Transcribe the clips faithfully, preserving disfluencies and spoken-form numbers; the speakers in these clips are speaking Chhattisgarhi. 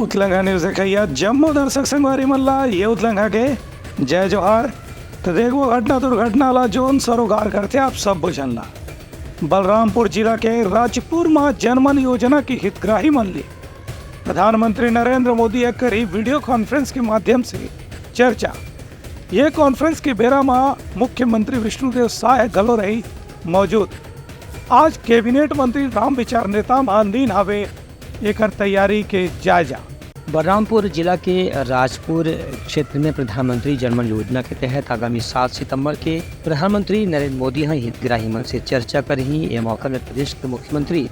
उतलंघा न्यूज देखइया जम्मो दर्शक संगवारी मन ला ये उतलंघा के जय जोहार। तो देखो घटना दुर्घटना ला जोन सरोकार करथे आप सब झन ला। बलरामपुर जिला के राजपुर मा जनमन योजना के हितग्राही मन ले प्रधानमंत्री नरेंद्र मोदी ह करी वीडियो कॉन्फ्रेंस के माध्यम से चर्चा। ये कॉन्फ्रेंस के बेरा मा मुख्यमंत्री विष्णुदेव साय घलो रही मौजूद। आज कैबिनेट मंत्री रामविचार नेताम ह लीन हवे एकर तैयारी के जायजा। बलरामपुर जिला के राजपुर क्षेत्र में प्रधानमंत्री जनमन योजना के तहत आगामी सात सितंबर के प्रधानमंत्री नरेंद्र मोदी ह हितग्राही मन से चर्चा करही। ये मौका में प्रदेश के मुख्यमंत्री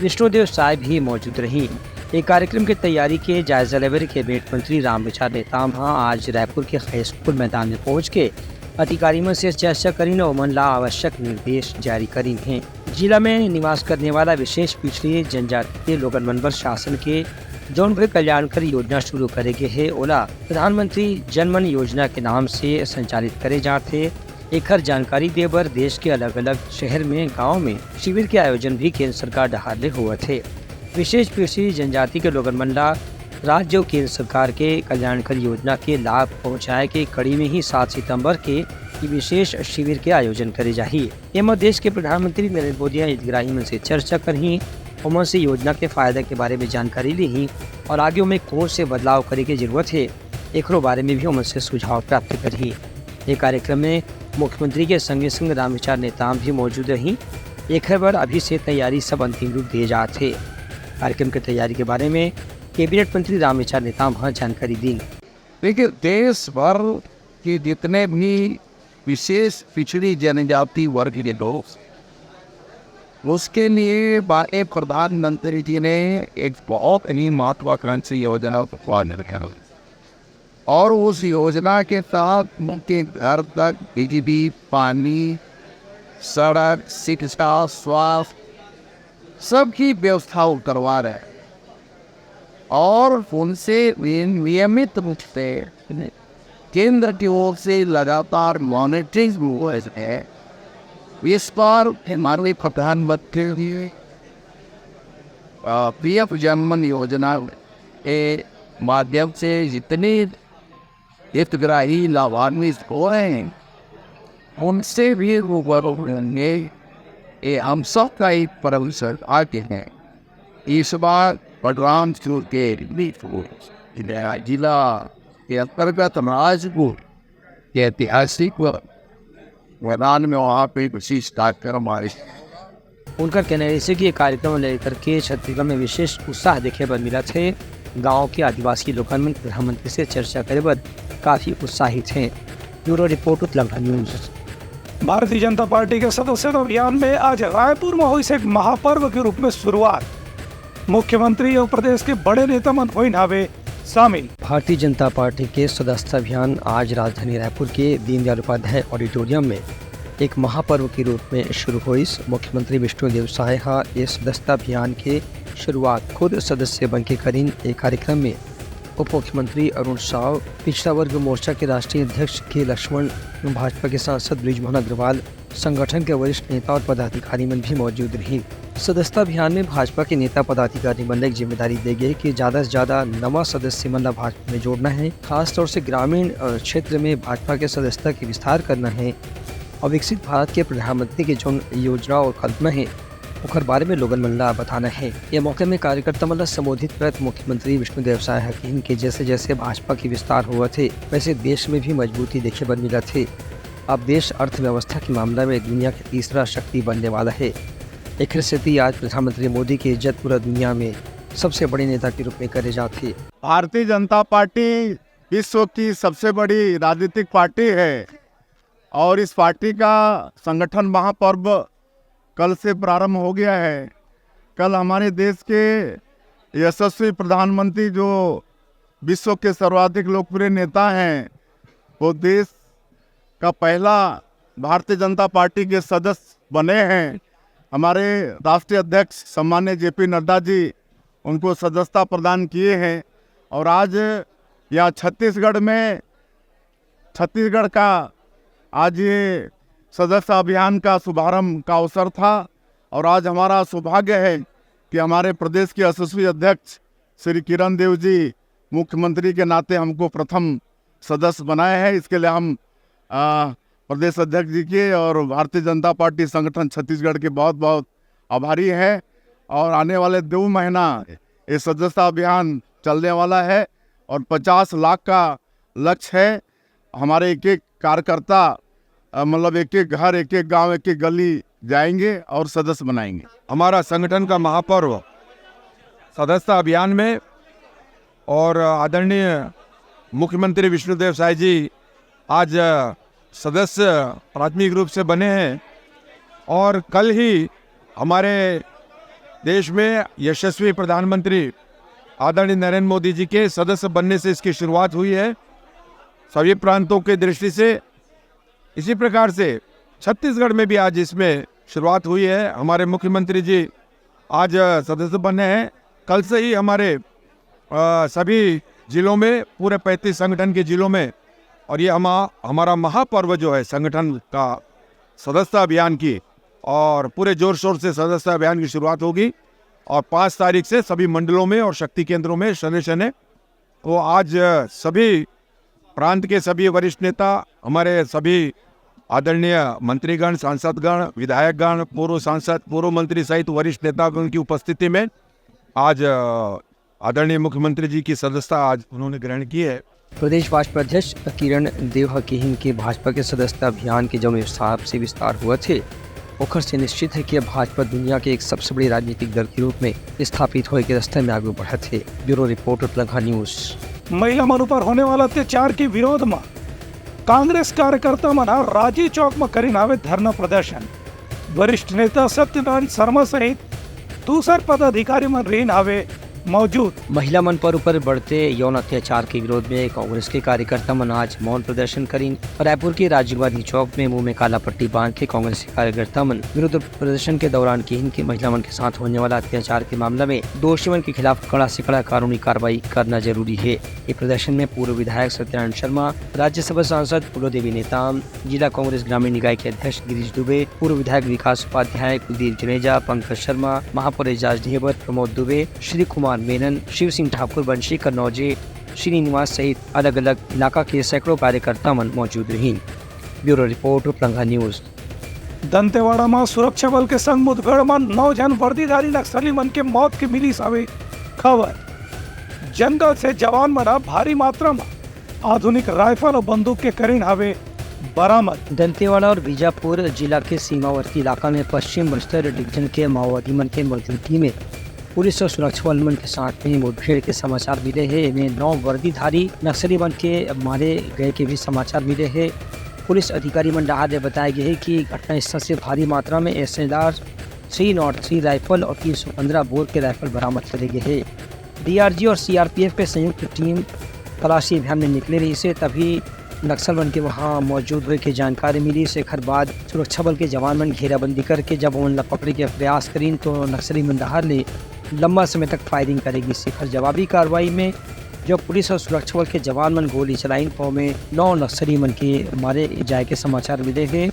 विष्णुदेव साय भी मौजूद रही। ये कार्यक्रम के तैयारी के जायजा लेवे कैबिनेट मंत्री रामविचार नेताम ह आज रायपुर के हाई स्कूल मैदान में पहुंच के अधिकारी मन से चर्चा करिन अउ ओमन ला आवश्यक निर्देश जारी करिन हे। जिला में निवास करने वाला विशेष पिछड़ी जनजाति के लोगन मन बर शासन के जौन भी कल्याणकारी योजना शुरू करे गे हे, ओला प्रधानमंत्री जनमन योजना के नाम से संचालित करे जात हे। एखर जानकारी दे बर देश के अलग-अलग शहर में, गांव में शिविर के आयोजन भी केंद्र सरकार डहार ले होवत हे। विशेष पिछड़ी जनजाति के लोगन मन ला राज्य अउ केंद्र सरकार के कल्याणकारी योजना के लाभ पहुंचाए के कड़ी में ही सात सितंबर के ई विशेष शिविर के आयोजन करे जाही। एमा देश के प्रधानमंत्री नरेंद्र मोदी ह हितग्राही मन से चर्चा करही, ओमन से योजना के फायदा के बारे में जानकारी लीही और आगे ओमे कोन से बदलाव करे के जरूरत हे, एकरो बारे में भी ओमन से सुझाव प्राप्त करही। ये कार्यक्रम में मुख्यमंत्री के संगे संग रामविचार नेताम भी मौजूद रही। एखर बर अभी से तैयारी सब अंतिम रूप दिए जात हे। कार्यक्रम के तैयारी के बारे में कैबिनेट मंत्री रामविचार नेताम ह जानकारी दीन। देखिए, देश भर के जितने भी विशेष पिछड़ी जनजाति वर्ग के लोग, उसके लिए माननीय प्रधानमंत्री जी ने एक बहुत ही महत्वाकांक्षी योजना को पालन किया और उस योजना के तहत उनके घर तक बिजली, पानी, सड़क, शिक्षा, स्वास्थ्य, सबकी व्यवस्था वो करवा रहे हैं और उनसे वे नियमित रूप से केंद्र की ओर से लगातार मॉनिटरिंग हो रही है। इस बार माननीय प्रधानमंत्री जी पीएम जनमन योजना के माध्यम से जितने हितग्राही लाभान्वित हो रहे हैं, उनसे भी रूबरू होंगे। ये हम सब का एक परम सौभाग्य है। इस बार बलरामपुर के जिला के अंतर्गत राजपुर के ऐतिहासिक मैदान में वहाँ पे विशेष कार्यक्रम आयोजित उनकर कहना रहिसे कि ये कार्यक्रम ल लेकर के छत्तीसगढ़ में विशेष उत्साह देखे बर मिलत हे। गांव के आदिवासी लोगन मन प्रधानमंत्री से चर्चा करे बर काफी उत्साहित हे। Bureau report, Utlangha news. Bharatiya Janata party के सदस्यता अभियान में आज रायपुर में होइस एक महापर्व के रूप में शुरुआत। मुख्यमंत्री अउ प्रदेश के बड़े नेता मन होइन हावे शामिल। भारतीय जनता पार्टी के सदस्यता अभियान आज राजधानी रायपुर के दीनदयाल उपाध्याय ऑडिटोरियम में एक महापर्व के रूप में शुरू होइस। मुख्यमंत्री विष्णुदेव साय ह ए सदस्यता अभियान के शुरुआत खुद सदस्य बन के करिन। ए कार्यक्रम में उप मुख्यमंत्री अरुण साव, पिछड़ा वर्ग मोर्चा के राष्ट्रीय अध्यक्ष के लक्ष्मण, भाजपा के सांसद बृजमोहन अग्रवाल, संगठन के वरिष्ठ नेता और पदाधिकारी मन भी मौजूद रहिन। सदस्यता अभियान में भाजपा के नेता पदाधिकारी मन ल एक जिम्मेदारी दे गे कि ज्यादा से ज्यादा नवा सदस्य मन ल भाजपा में जोड़ना है, खासतौर से ग्रामीण, अ, क्षेत्र में भाजपा के सदस्यता के विस्तार करना है और विकसित भारत के प्रधानमंत्री के जोन योजना और कल्पना है, ओखर बारे में लोगन मन ला बताना है। ये मौके में कार्यकर्ता मन ला संबोधित करत मुख्यमंत्री विष्णुदेव साय ह किहिन कि जैसे जैसे भाजपा के विस्तार होवत हे, वैसे देश में भी मजबूती देखे बर मिलत हे। अब देश अर्थव्यवस्था के मामला में दुनिया के तीसरा शक्ति बनने वाला है। एखर सेती आज प्रधानमंत्री मोदी के इज्जत पूरा दुनिया में सबसे बड़े नेता के रूप में करे जात हे। भारतीय जनता पार्टी विश्व की सबसे बड़ी राजनीतिक पार्टी है और इस पार्टी का संगठन महापर्व कल से प्रारंभ हो गया है। कल हमारे देश के यशस्वी प्रधानमंत्री, जो विश्व के सर्वाधिक लोकप्रिय नेता हैं, वो देश का पहला भारतीय जनता पार्टी के सदस्य बने हैं। हमारे राष्ट्रीय अध्यक्ष सम्मान्य जेपी नड्डा जी उनको सदस्यता प्रदान किए हैं और आज यहाँ छत्तीसगढ़ में, छत्तीसगढ़ का आज ये सदस्यता अभियान का शुभारंभ का अवसर था और आज हमारा सौभाग्य है कि हमारे प्रदेश के यशस्वी अध्यक्ष श्री किरण देव जी मुख्यमंत्री के नाते हमको प्रथम सदस्य बनाए हैं। इसके लिए हम आ, प्रदेश अध्यक्ष जी के और भारतीय जनता पार्टी संगठन छत्तीसगढ़ के बहुत बहुत आभारी हैं। और आने वाले दो महीना ये सदस्यता अभियान चलने वाला है और पचास लाख का लक्ष्य है। हमारे एक एक कार्यकर्ता, अ, मतलब एक एक घर, एक एक गांव, एक एक गली जाएंगे और सदस्य बनाएंगे। हमारा संगठन का महापर्व सदस्यता अभियान में और आदरणीय मुख्यमंत्री विष्णुदेव साय जी आज सदस्य प्राथमिक रूप से बने हैं और कल ही हमारे देश में यशस्वी प्रधानमंत्री आदरणीय नरेंद्र मोदी जी के सदस्य बनने से इसकी शुरुआत हुई है। सभी प्रांतों की दृष्टि से इसी प्रकार से छत्तीसगढ़ में भी आज इसमें शुरुआत हुई है। हमारे मुख्यमंत्री जी आज सदस्य बने हैं। कल से ही हमारे अ, सभी जिलों में, पूरे पैंतीस संगठन के जिलों में, और ये हमा हमारा महापर्व जो है संगठन का सदस्यता अभियान की, और पूरे जोर शोर से सदस्यता अभियान की शुरुआत होगी। और पाँच तारीख से सभी मंडलों में और शक्ति केंद्रों में शनि शनि को आज सभी प्रांत के सभी वरिष्ठ नेता, हमारे सभी आदरणीय मंत्रीगण, सांसदगण, विधायकगण, पूर्व सांसद, पूर्व मंत्री सहित वरिष्ठ नेतागण की उपस्थिति में आज अ, आदरणीय मुख्यमंत्री जी की सदस्यता आज उन्होंने ग्रहण की है। प्रदेश भाजपा अध्यक्ष किरण देव ह किहिन के भाजपा के सदस्यता अभियान के जौन विस्तार से विस्तार हुआ थे, ओखर से निश्चित है कि अब भाजपा दुनिया के एक सबसे बड़ी राजनीतिक दल के रूप में स्थापित होए के रास्ते में आगे बढ़त है। Bureau report, Utlangha news. महिला मन ऊपर होने वाला अत्याचार के विरोध म कांग्रेस कार्यकर्ता मन ह राजी चौक म करिन हावे धरना प्रदर्शन। वरिष्ठ नेता सत्यनारायण शर्मा सहित दूसर पदाधिकारी मन रहिन हावे मौजूद। महिला मन पर ऊपर बढ़ते यौन अत्याचार के विरोध में कांग्रेस के कार्यकर्ता मन आज मौन प्रदर्शन करिन। रायपुर के राजीव गांधी चौक में मुंह में काला पट्टी बांध के कांग्रेस के कार्यकर्ता मन विरोध प्रदर्शन के दौरान किहिन कि महिला मन के साथ होने वाला अत्याचार के मामला में दोषी मन के खिलाफ कड़ा से कड़ा कानूनी कार्रवाई करना जरूरी है। ये प्रदर्शन में पूर्व विधायक सत्यनारायण शर्मा, राज्यसभा सांसद फूलो देवी नेताम, जिला कांग्रेस ग्रामीण निकाय के अध्यक्ष गिरीश दुबे, पूर्व विधायक विकास उपाध्याय, कुलदीप जनेजा, पंकज शर्मा, महापौर एजाज ढेबर, प्रमोद दुबे, श्री कुमार मेनन, शिव सिंह ठाकुर, बंशी कन्नौजे, श्रीनिवास सहित अलग-अलग इलाका के सैकड़ों कार्यकर्ता मन मौजूद रहिन। Bureau report, Utlangha news. Dantewada म सुरक्षा बल के संग मुठभेड़ म नौ झन वर्दीधारी नक्सली मन के मौत के मिलिस हवे खबर। जंगल से जवान मन ह भारी मात्रा म आधुनिक राइफल अउ बंदूक के करिन हवे बरामद। दंतेवाड़ा और बीजापुर जिला के सीमावर्ती इलाका में पश्चिम बस्तर डिवीजन के माओवादी मन के मौजूदगी में पुलिस और सुरक्षा बल मन के साथ में मुठभेड़ के समाचार मिले हे। एमे नौ वर्दीधारी नक्सली मन के मारे गए के भी समाचार मिले हे। पुलिस अधिकारी मन डहार ले बताए गे हे कि घटना स्थल से भारी मात्रा में S L R, three not three rifle और तीन सौ पंद्रह बोर के राइफल बरामद करे गे हे। डी आर जी और सी आर पी एफ के संयुक्त टीम तलाशी अभियान में निकले रहिस हे, तभी नक्सल मन के वहां मौजूद होए के जानकारी मिलिस। एखर बाद सुरक्षा बल के जवान मन घेराबंदी करके जब ओमन ला पकड़े के प्रयास करिन, तो नक्सली मन डहार ले लंबा समय तक फायरिंग करे गिस। एखर जवाबी कार्रवाई में जब पुलिस और सुरक्षा बल के जवान मन गोली चलाइन, तो ओमे नौ नक्सली मन के मारे जाए के समाचार मिले हे।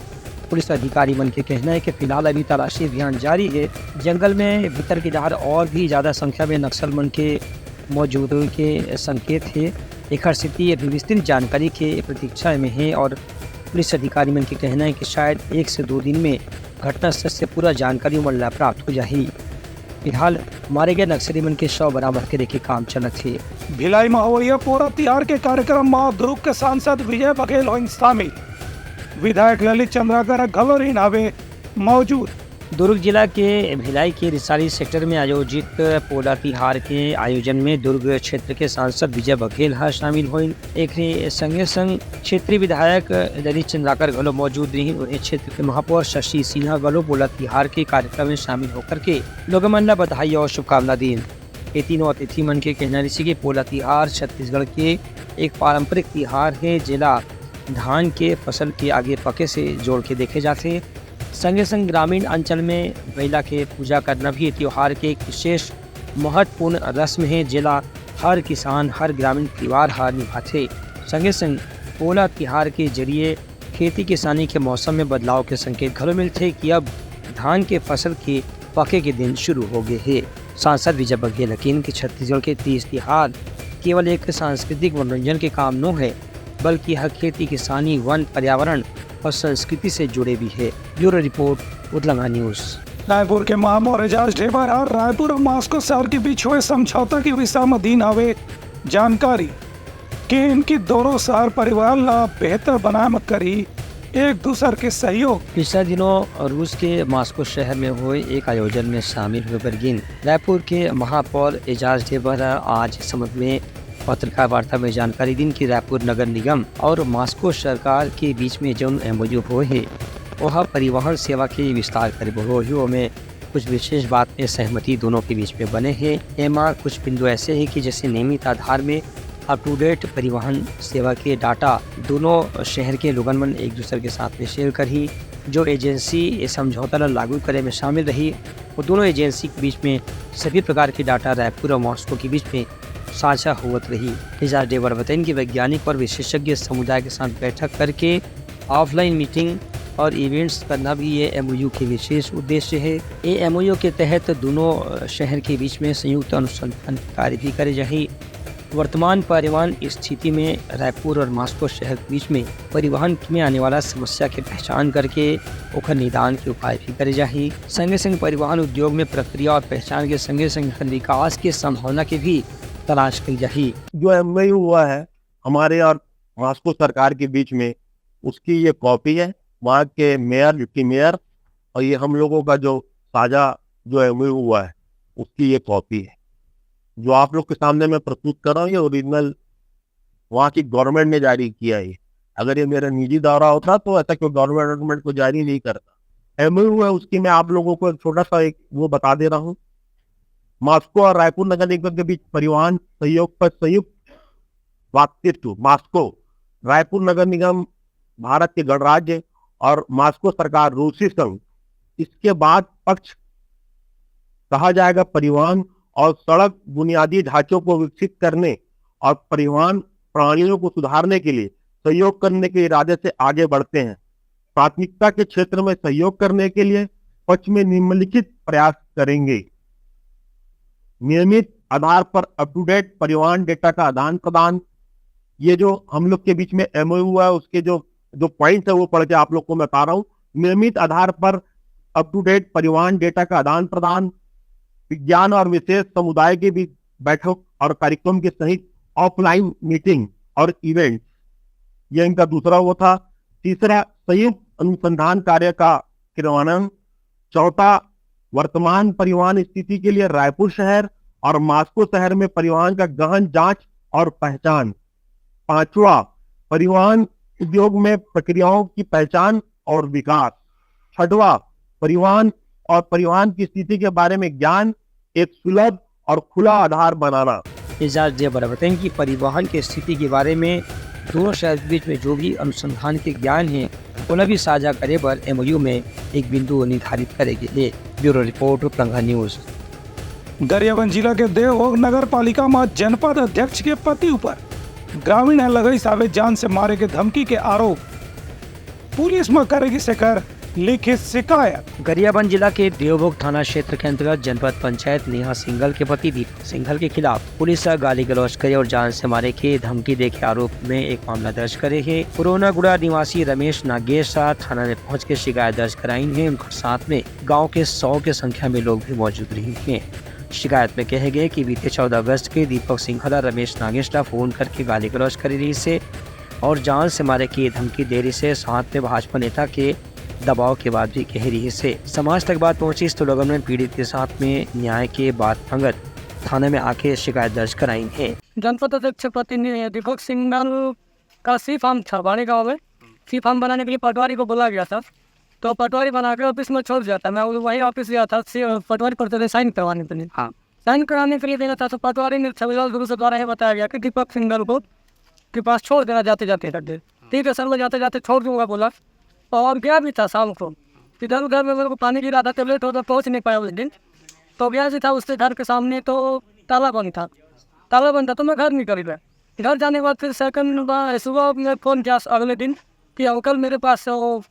पुलिस अधिकारी मन के कहना हे कि फिलहाल अभी तलाशी अभियान जारी हे। जंगल में भीतर के डहार और भी ज्यादा संख्या में नक्सल मन के मौजूद होए के संकेत हे। एखर सेती अभी विस्तृत जानकारी के प्रतीक्षा में हे और पुलिस अधिकारी मन के कहना हे कि शायद एक से दो दिन में घटनास्थल से पूरा जानकारी मन ला प्राप्त हो जाही। फिलहाल मारे गए नक्सली मन के शव बरामद करे के काम चलत हे। भिलाई म होवइया पोला तिहार के कार्यक्रम म दुर्ग के सांसद विजय बघेल होइन शामिल। विधायक ललित चंद्राकर ह घलो रहिन हावे मौजूद। दुर्ग जिला के भिलाई के रिसाली सेक्टर में आयोजित पोला तिहार के आयोजन में दुर्ग क्षेत्र के सांसद विजय बघेल ह शामिल होइन। एकरे संगे संग क्षेत्रीय विधायक ललित चंद्राकर घलो मौजूद रहिन। उन्हें क्षेत्र के महापौर शशि सिन्हा घलो पोला तिहार के कार्यक्रम में शामिल होकर के लोगों मन ला बधाई और शुभकामना दीन। ये तीनों अतिथि मन के कहना रहिस कि पोला तिहार छत्तीसगढ़ के एक पारंपरिक तिहार हे, जेला धान के फसल के आगे पके से जोड़ के देखे जाथे। संगे संग ग्रामीण अंचल में बइला के पूजा करना भी ये त्योहार के एक विशेष महत्वपूर्ण रस्म हे, जेला हर किसान, हर ग्रामीण परिवार ह निभाथे। संगे संग पोला तिहार के जरिए खेती किसानी के मौसम में बदलाव के संकेत घलो मिलथे कि अब धान के फसल के पके के दिन शुरू हो गए हे। सांसद विजय बघेल ह किहिन कि छत्तीसगढ़ के तीज तिहार केवल एक सांस्कृतिक मनोरंजन के काम नो हे, बल्कि यह खेती किसानी, वन, पर्यावरण और संस्कृति से जुड़े भी हे। Bureau report, Utlanga news. Raipur के महापौर एजाज ढेबर ह रायपुर और मॉस्को शहर के बीच हुए समझौता के विषय म दीन हवे जानकारी। किहिन कि दोनों शहर परिवार ला बेहतर बनाए म करी एक दूसर के सहयोग। पिछला दिनों रूस के मॉस्को शहर में हुए एक आयोजन में शामिल हुए बर गिन रायपुर के महापौर एजाज ढेबर ह आज इस संबंध में पत्रकार वार्ता में जानकारी दीन कि रायपुर नगर निगम और मॉस्को सरकार के बीच में जौन एमओयू हुए हे, वह परिवहन सेवा के विस्तार करे बर होही। ओमे कुछ विशेष बात में सहमति दोनों के बीच में बने हे। एमा कुछ बिंदु ऐसे हे कि जैसे नियमित आधार में up to date परिवहन सेवा के डाटा दोनों शहर के लोगन मन एक दूसर के साथ में शेयर करही। जो एजेंसी ये समझौता ला लागू करे में शामिल रही, वो दोनों एजेंसी के बीच में सभी प्रकार के डाटा रायपुर और मॉस्को के बीच में साझा होवत रही। एजाज ढेबर बताइन कि वैज्ञानिक और विशेषज्ञ समुदाय के साथ बैठक करके ऑफलाइन मीटिंग और इवेंट्स करना भी ये एमओयू के विशेष उद्देश्य हे। ये एमओयू के तहत दोनों, अ, शहर के बीच में संयुक्त अनुसंधान कार्य भी करे जाही। वर्तमान परिवहन स्थिति में रायपुर और मॉस्को शहर के बीच में परिवहन में आने वाला समस्या के पहचान करके ओखर निदान के उपाय भी करे जाही। संगे संग परिवहन उद्योग में प्रक्रिया और पहचान के संगे संग विकास के संभावना के भी तलाश करी जाही। जो एमओयू हुआ है हमारे और मॉस्को सरकार के बीच में, उसकी ये कॉपी है। वहाँ के मेयर, डिप्टी मेयर और ये हम लोगों का जो साझा जो एमओयू हुआ है, उसकी ये कॉपी है। जो आप लोग के सामने मैं प्रस्तुत कर रहा हूँ, ये ओरिजिनल वहाँ की गवर्नमेंट ने जारी किया है। अगर ये मेरा निजी दौरा होता तो ऐसा कोई गवर्नमेंट को जारी नहीं करता। एमओयू है, उसकी मैं आप लोगों को एक छोटा सा एक वो बता दे रहा हूँ। मॉस्को और रायपुर नगर निगम के बीच परिवहन सहयोग पर संयुक्त बातचीत हुई। मॉस्को, रायपुर नगर निगम भारत के गणराज्य और मॉस्को सरकार रूसी संघ, इसके बाद पक्ष कहा जाएगा, परिवहन और सड़क बुनियादी ढांचों को विकसित करने और परिवहन प्रणालियों को सुधारने के लिए सहयोग करने के इरादे से आगे बढ़ते हैं। प्राथमिकता के क्षेत्र में सहयोग करने के लिए पक्ष में निम्नलिखित प्रयास करेंगे। नियमित आधार पर अप टू डेट परिवहन डेटा का आदान प्रदान। ये जो हम लोग के बीच में एमओयू हुआ है, उसके जो जो पॉइंट्स है वो पढ़ के आप लोग को मैं बता रहा हूँ। नियमित आधार पर अप टू डेट परिवहन डेटा का आदान प्रदान, विज्ञान और विशेष समुदाय के बीच बैठक और कार्यक्रम के सहित ऑफलाइन मीटिंग और इवेंट, ये इनका दूसरा वो था। तीसरा, संयुक्त अनुसंधान कार्य का क्रियान्वयन। चौथा, वर्तमान परिवहन स्थिति के लिए रायपुर शहर और मॉस्को शहर में परिवहन का गहन जांच और पहचान। पांचवा, परिवहन उद्योग में प्रक्रियाओं की पहचान और विकास। छठवा, परिवहन और परिवहन की स्थिति के बारे में ज्ञान, एक सुलभ और खुला आधार बनाना। एजाज ढेबर बताइन कि परिवहन के स्थिति के बारे में दोनों शहर के बीच में जो भी अनुसंधान के ज्ञान हे, ओला भी साझा करे बर एमओयू में एक बिंदु निर्धारित करे गे हे। Bureau report, Utlanga news. Gariaband जिला के देवभोग नगर पालिका म जनपद अध्यक्ष के पति ऊपर ग्रामीण ह लगाइस हावय जान से मारे के धमकी के आरोप। पुलिस म करे गिस एकर लिखित शिकायत। गरियाबंद जिला के देवभोग थाना क्षेत्र के अंतर्गत जनपद पंचायत नेहा सिंघल के पति दीपक सिंघल के खिलाफ पुलिस ह गाली गलौज करे और जान से मारे के धमकी दे के आरोप में एक मामला दर्ज करे हे। पुरोनागुड़ा निवासी रमेश नागेश ह थाना में पहुंच के शिकायत दर्ज कराइन हे। उनकर साथ में गांव के सौ के संख्या में लोग भी मौजूद रहिन हे। शिकायत में कहे गए कि बीते चौदह अगस्त के दीपक सिंघल ह रमेश नागेश ला फोन करके गाली गलौज करे रहिस हे और जान से मारे के धमकी दे रहिस हे, साथ में भाजपा नेता के दबाव के बाद भी कहे रहिस हे। समाज तक बात पहुंचिस तो लोगन मन पीड़ित के साथ में न्याय के बात मांगत थाना में आके शिकायत दर्ज कराइन हे। जनपद अध्यक्ष पति ने दीपक सिंघल का सी फार्म था बाड़े गाँव में। सी फार्म बनाने के लिए पटवारी को बोला गया था, तो पटवारी बना के ऑफिस में छोड़ दिया था। मैं वही ऑफिस गया था सी, पटवारी पर साइन करवाने के लिए। हाँ। साइन कराने के लिए देना था, तो पटवारी ने छविलाल गुरु से द्वारा ये बताया गया कि दीपक सिंघल को के पास छोड़ देना जाते जाते करके। ठीक है सर, मैं जाते जाते छोड़ दूंगा बोला, और गया भी था शाम को। इधर उधर में मेरे को पानी गिरा था, तो लेट होता, पहुंच नहीं पाया उस दिन। तो गया भी था उसके घर के सामने, तो ताला बंद था, ताला बंद था, तो मैं घर निकल गया। घर जाने के बाद फिर सेकंड बार सुबह मैं फ़ोन किया अगले दिन कि अंकल, मेरे पास वो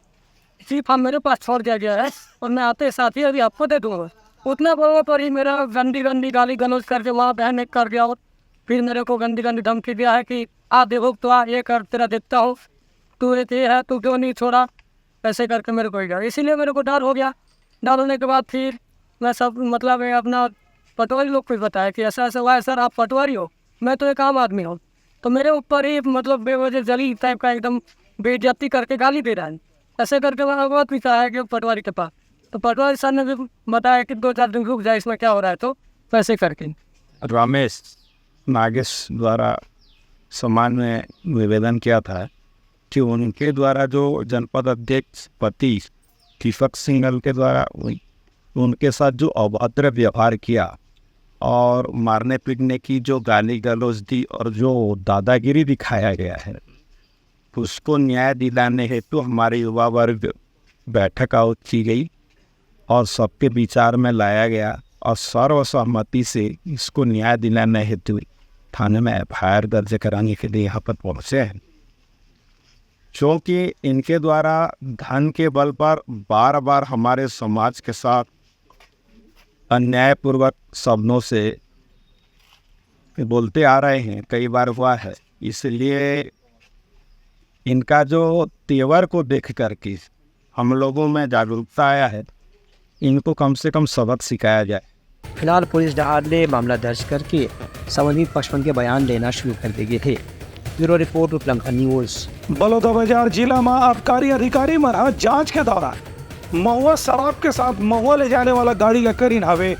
सी फार्म मेरे पास छोड़ दिया गया है और मैं आते साथ ही अभी आपको दे दूंगा। उतना बोलने पर ही मेरा गंदी गंदी गाली गलौज करके वहाँ बहन एक कर दिया। और फिर मेरे को गंदी गंदी धमकी दिया है कि आ देखो तो आ ये कर, तेरा देखता हूँ, तू एक ये है, तू क्यों नहीं छोड़ा, ऐसे करके मेरे को ही गया। इसीलिए मेरे को डर हो गया। डर होने के बाद फिर मैं सब मतलब ये अपना पटवारी लोग को भी बताया कि ऐसा ऐसा हुआ है सर, आप पटवारी हो, मैं तो एक आम आदमी हूँ। तो मेरे ऊपर ही मतलब बेवजह जलील टाइप का एकदम बेइज्जती करके गाली दे रहा है। ऐसे करके मैंने बहुत भी कहा है कि पटवारी के पास, तो पटवारी सर ने भी बताया कि दो चार दिन रुक जाए, इसमें क्या हो रहा है, तो वैसे करके। रमेश नागेश द्वारा सम्मान में निवेदन किया था कि उनके द्वारा जो जनपद अध्यक्ष पति दीपक सिंघल के द्वारा उन, उनके साथ जो अभद्र व्यवहार किया और मारने पीटने की जो गाली गलौज दी और जो दादागिरी दिखाया गया है, उसको न्याय दिलाने हेतु हमारे युवा वर्ग बैठक आयोजित की गई और सबके विचार में लाया गया और सर्वसहमति से इसको न्याय दिलाने हेतु थाने में एफआईआर दर्ज कराने के लिए यहाँ पर पहुँचे हैं। क्योंकि इनके द्वारा धन के बल पर बार बार हमारे समाज के साथ अन्यायपूर्वक शब्दों से बोलते आ रहे हैं, कई बार हुआ है। इसलिए इनका जो तेवर को देख करके हम लोगों में जागरूकता आया है, इनको कम से कम सबक सिखाया जाए। फिलहाल पुलिस डहार ले मामला दर्ज करके संबंधित पक्ष मन के बयान लेना शुरू कर दे गे हे। Bureau report, Utlangha news. Balodabazar जिला म आबकारी अधिकारी मन ह जांच के दौरान महुआ शराब के साथ महुआ ले जाने वाला गाड़ी ला करीन हवे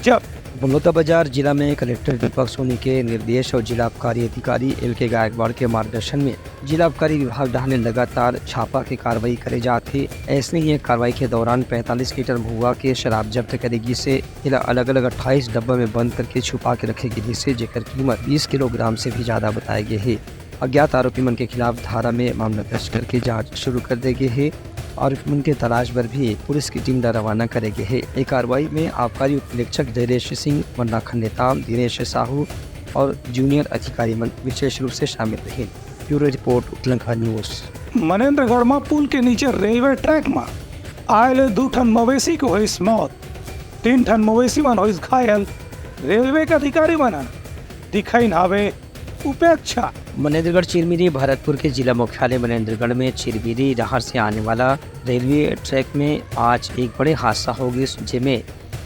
जब्त। बलौदाबाजार जिला में कलेक्टर दीपक सोनी के निर्देश और जिला आबकारी अधिकारी एल के गायकवाड़ के मार्गदर्शन में जिला आबकारी विभाग डहार ले लगातार छापा के कार्रवाई करे जात हे। ऐसने ही एक कार्रवाई के दौरान पैंतालीस लीटर महुआ के शराब जब्त करे गिस हे। एला अलग-अलग अट्ठाईस डब्बा में बंद करके छुपा के रखे गिस हे, जेकर कीमत बीस किलोग्राम से भी ज्यादा बताए गे हे। अज्ञात आरोपी मन के खिलाफ धारा में मामला दर्ज करके जांच शुरू कर दे गे हे। आरोपी मन के तलाश बर भी पुलिस की टीम ला रवाना करे गे हे। ए कार्रवाई में आबकारी उप निरीक्षक धैर्येश सिंह, मन्नाखन नेताम, दिनेश साहू और जूनियर अधिकारी मन विशेष रूप से शामिल रहिन। Bureau report, Utlangha news. Manendragarh म पुल के नीचे रेलवे ट्रैक म आए ले दू ठन मवेशी के होइस मौत, तीन ठन मवेशी मन होइस घायल। रेलवे के अधिकारी मन ह दिखाइन हावे उपेक्षा। मनेंद्रगढ़ चिरमिरी। भरतपुर के जिला मुख्यालय मनेंद्रगढ़ में चिरमिरी डहार से आने वाला रेलवे ट्रैक में आज एक बड़े हादसा हो गिस, जेमे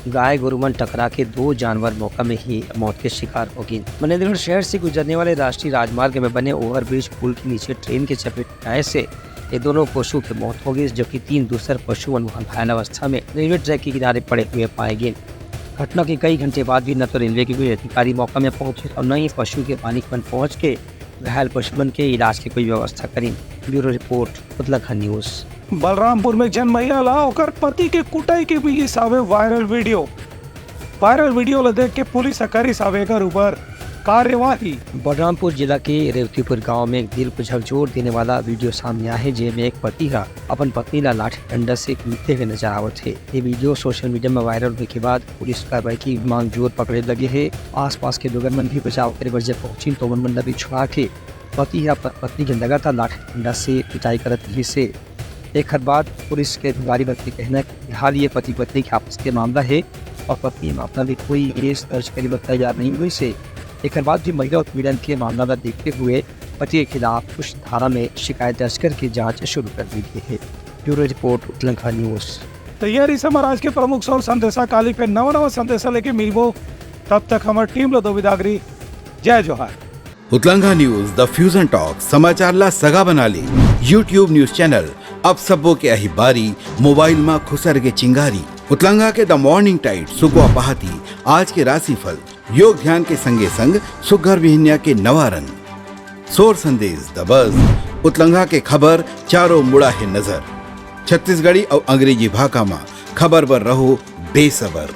गाय गोरु मन टकरा के दो जानवर मौका में ही मौत के शिकार हो गिन। मनेंद्रगढ़ शहर से गुजरने वाले राष्ट्रीय राजमार्ग में बने ओवरब्रिज पुल के नीचे ट्रेन के चपेट में आए से ये दोनों पशु के मौत हो गिस, जबकि तीन दूसर पशु मन घायल अवस्था में रेलवे ट्रैक के किनारे पड़े हुए पाए गिन। घटना के कई घंटे बाद भी न तो रेलवे के कोई अधिकारी मौका में पहुंचे और न ही पशु के मालिक मन पहुंच के घायल पशु मन के इलाज के कोई व्यवस्था करिन। Bureau report, Utlangha news. Balrampur में जन महिला ला ओकर पति के कुटाई के मिलिस हावे वायरल वीडियो। वायरल वीडियो ला देख के पुलिस ह करिस हावे एकर ऊपर कार्यवाही। बलरामपुर जिला के रेवतीपुर गांव में एक दिल को झकझोर देने वाला वीडियो सामने आए हे, जेमे एक पति ह अपन पत्नी ला लाठी डंडा से पीटते हुए नजर आवत हे। ये वीडियो सोशल मीडिया में वायरल होने के बाद पुलिस कार्रवाई की मांग जोर पकड़े लगे हे। आसपास के लोगन मन भी बचाव करे बर जब पहुंचिन, तो ओमन मन ला भी छुड़ा के पति ह अपन पत्नी के लगातार लाठी डंडा से पिटाई करत रहिस हे। एखर बाद पुलिस के अधिकारी मन के कहना हे कि फिलहाल ये पति पत्नी के आपस के मामला हे और पत्नी मामला में कोई केस दर्ज करे बर तैयार नहीं होइस हे। एखर बाद भी महिला उत्पीड़न के मामला ला देखते हुए पति के खिलाफ कुछ धारा में शिकायत दर्ज करके जांच शुरू कर दी गई हे। Bureau report, Utlangha news. तैयारी से महाराज के प्रमुख सौर संदेशा काली पे नवा नवा संदेशा लेके मिलबो। तब तक हमर टीम ला दो बिदागरी। जय जोहार। उतलंघा न्यूज, द फ्यूजन टॉक, समाचार ला सगा बना ले। YouTube न्यूज चैनल, अब सबो के अही बारी, मोबाइल मा खुसर के चिंगारी। उतलंघा के द मॉर्निंग टाइड, सुकवा पहाती, आज के राशिफल, योग ध्यान के संगे संग सुघर बिहनिया के नवा रंग। सोर संदेश, द बज, उतलंघा के खबर, चारों मुड़ा हे नजर। छत्तीसगढ़ी अउ अंग्रेजी भाखा मा खबर बर रहो बेसबर।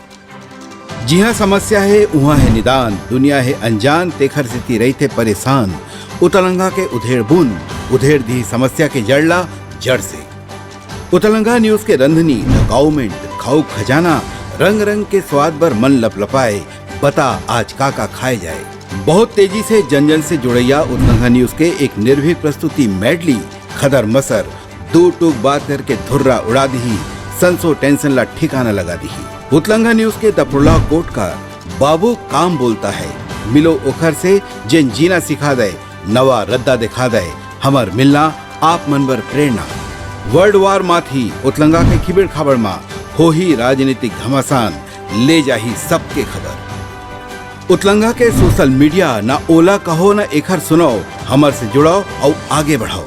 जिहाँ समस्या हे, उहाँ हे निदान, दुनिया हे अनजान, तेखर सेती रहिथे परेशान। उतलंघा के उधेड़ बुन, उधेड़ दिही समस्या के जड़ ला जड़ से। उतलंघा न्यूज के रंधनी, द काउमेंट, खाऊ खजाना, रंग रंग के स्वाद बर मन लपलपाए, बता आज का का खाए जाए। बहुत तेजी से जन जन से जुड़ैया उतलंघा न्यूज के एक निर्भीक प्रस्तुति मेडली, खदर मसर, दो टूक बात करके धुर्रा उड़ा दिही, संसो टेंशन ला ठिकाना लगा दिही। उतलंगा न्यूज के दपरोला कोट का बाबू काम बोलता है, मिलो ओखर से जेन जीना सिखा दे, नवा रद्दा दिखा दे, हमर मिलना आप मन बर प्रेरणा। वर्ल्ड वार माथी उतलंगा के खिबेड़ खाबड़ मा होही राजनीतिक घमासान, ले जाही सबके खबर। उतलंगा के सोशल मीडिया ना ओला कहो ना एखर सुनाओ, हमर से जुड़ाओ अउ आगे बढ़ाओ।